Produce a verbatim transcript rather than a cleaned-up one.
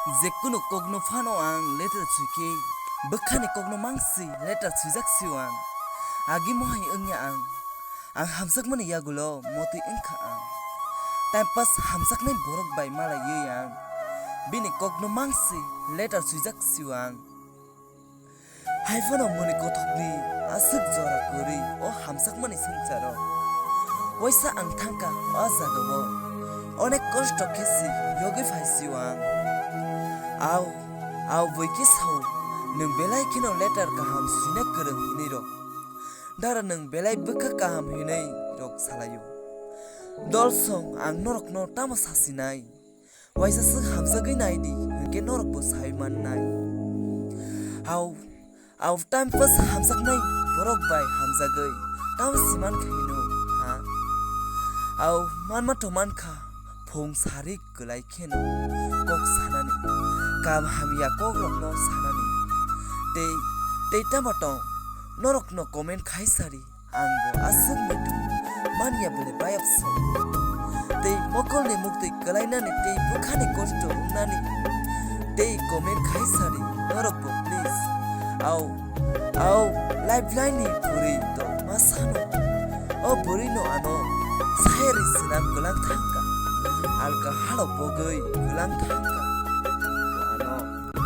Jekunu kokno phano ang letter swi khe, bwkhani kokno mangsi letter swijak sio ang. Agi mohai wngya ang. Ang hamjakmani yagulo motwi wngkha ang. Time pass hamjaknai borok bai malaiwi ang. Bini kokno mangsi letter swijak sio ang. Hai phano moni kothokni aswk jora kwrwi o hamjakmani swngcharo. Waisa ang thangkha o jagao. Onek kosto khe si yogwi phai sio ang. Au, au bui khe sao, nwng belai kheno letter kaham swina kwrwng hinwi rok. Dara nwng belai bwkha kaham hinwi rok salaio. Dolsong ang norokno tamo sasinai? Waisa swk hamjagwi nai di, hinkhe norokbo sai mannai. Au, au time pass hamjaknai borok bai hamjagwi tamo siman khaino, ha? Au, manma to mankha, phung sari kwlai kheno kok sanani, kam hamya kokrokno sanani. Tei, tei tamo tong, norokno comment khai sari. Ang bo aswk muitu manya bole bayapsong. Tei mokolni muktwi kwlainani tei bwkhani kosto wngnani tei comment khai sari norokbo please. Au, au, lifeline ni bwrwi to ma sano. O bwrwino ano sayari swnam kwlang thangkha. Alka halo bogwi kwlang thangkha.